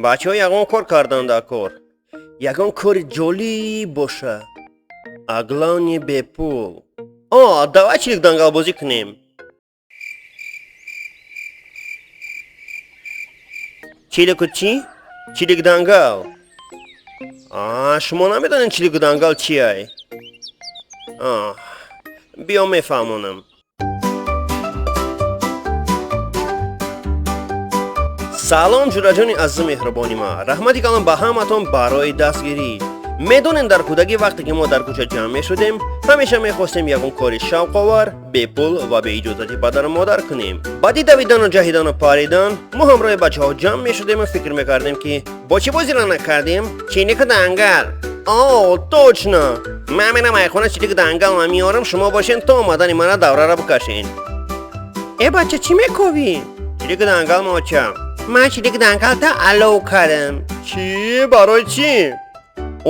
Бачаҳо ягон кор карданд дар кор. Ягон кори ҷолиб боша. А главное бепул. О, давай чилик дангалбозӣ кунем. Чилику чӣ? Чилик дангал. А, шумо намедонед чилику дангал чиай? Биё мефаҳмонам. Салом ҷураҷони азизу меҳрубони ма. Раҳмати калон ба ҳаматон барои дастгирӣ. Медонем дар кӯдакӣ вақте ки мо дар кӯча ҷамъ мешудем, ҳамеша мехостем ягон кори шавқовар, бепул ва беиҷозати падару модар кунем. Баъди давидану ҷаҳидану паридан, мо ҳамроҳи бачаҳо ҷамъ мешудему фикр мекардем ки бо чӣ бозиро накардем? Чилику дангал. О, точно! Ман мерам айхона чилику дангал ма меорам, шумо бошен то омадани мана даврара бикашен. Э бача, чӣ мековӣ? Чилику дангал моча. Ман чилик дангалта алов кардам. Чӣ? Барои чӣ?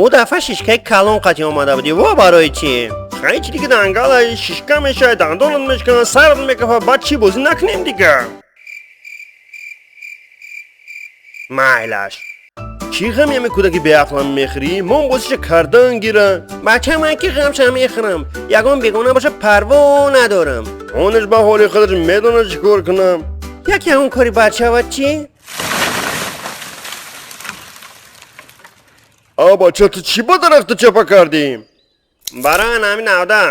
Ӯ дафъа шишкаи калон қатӣ омада будӣ. Во барои чӣ? Хай чилики дангал шишка мешавад, дандонат мешканад, сарат мекафад, баъд чӣ бозӣ накунем дигар? Майлаш. Чӣ ғами ҳами кӯдаки беақлам мехӯрӣ? Мон бозиша кардан гира. Бача, ман ки ғамша мехӯрам? Ягон бегона боша парво надорам. Онаш ба ҳоли худаш медонад чӣ кор кунам. Як ягон кори бад шавад чӣ? А бача, ту чӣ ба дарахта чапа кардӣ? Барои ҳамин навда.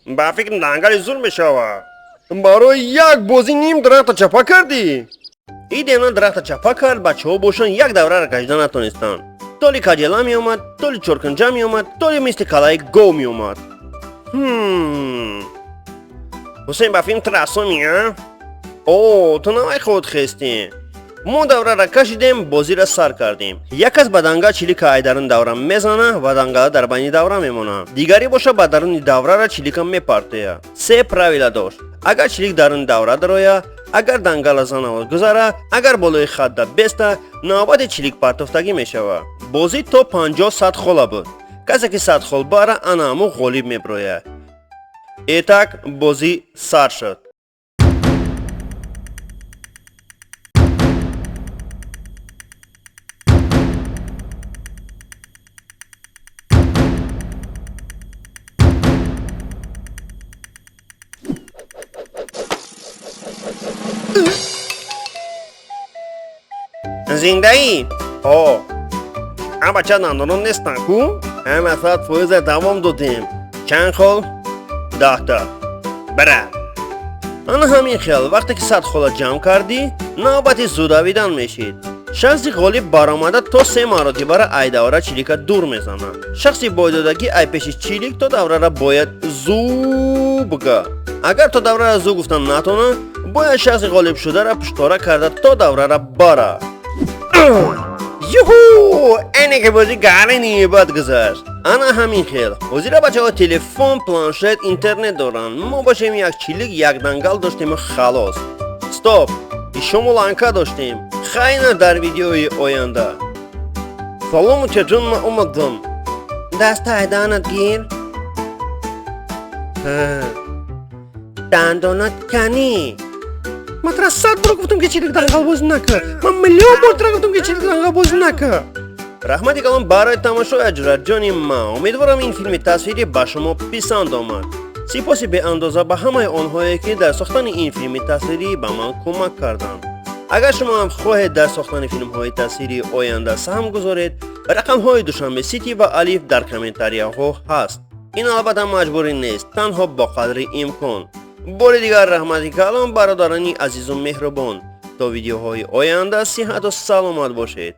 Ба фикр дангали зур мешавад. Барои як бозӣ ним дарахта чапа кардӣ? И девна дарахта чапа кард, бачаҳо бошанд як даврара кашида натонистанд. Толи каҷела меомад, толи чоркунҷа меомад, толи мисли калаи гов меомад. Ҳусейн ба филм трасоми, а? О, ту навай худ хестӣ. Мо даврара кашидем, бозиро сар кардем. Як кас ба дангал чилика ай даруни давра мезана ва дангала дар байни давра мемонад. Дигаре боша ба даруни даврара чилика мепартояд. Се правила дошт. Агар чилик даруни давра дароя, агар дангала занаву гузара, агар болои хатда беста, навбати чилик партофтагӣ мешавад. Бозӣ то 50-100 хола буд. Касе ки 100 хол бара, ана ҳамун ғолиб меброяд. Итак, бозӣ сар шуд. Зиндаӣ? О, а бача дандонон нестанд ку? Ҳама 100% давом додем. Чанд хол? 10та. Бара. Ана ҳамин хел, вақте ки 100 хола ҷамъ кардӣ, навбати зудавидан мешид. Шахси ғолиб баромада то се маротибара ай давра чилика дур мезанад. Шахси бойдодагӣ ай пеши чилик то даврара бояд зу буга. Агар то даврара зу гуфтан натонад, бояд шахси ғолиб шудара пуштора карда то даврара бара. Юҳу! Эне ки бозӣ гарини бад гузашт. Ана ҳамин хел. Ҳозира бачаҳо телефон, планшет, интернет доранд. Мо бошем як чилик, як дангал доштему халос. Стоп! Ишому ланка доштем. Хайна дар видеои оянда. Салом, учаҷон, ман омадам. Даста айданат гир. Дандонат канӣ? Ман тра 100 бор гуфтам ки чилик дангал бозӣ накар. Ман миллион бор тра гуфтам ки чилик дангал бозӣ накар. Раҳмати калон барои тамошои аҷраҷони ман. Умедворам ин филми тасвирӣ ба шумо писанд омад. Сипоси беандоза ба ҳамаи онҳое ки дар сохтани ин филми тасвирӣ ба ман кӯмак карданд. Агар шумо ҳам хоҳед дар сохтани филмҳои тасвирии оянда саҳм гузоред, рақамҳои Душанбе Сити ва Алиф дар комментарияҳо ҳаст. Ин албатта маҷбурӣ нест, танҳо бо қадри имкон. Бори дигар раҳмати калон бародарони азизу меҳрубон. То видеоҳои оянда сиҳату саломат бошед.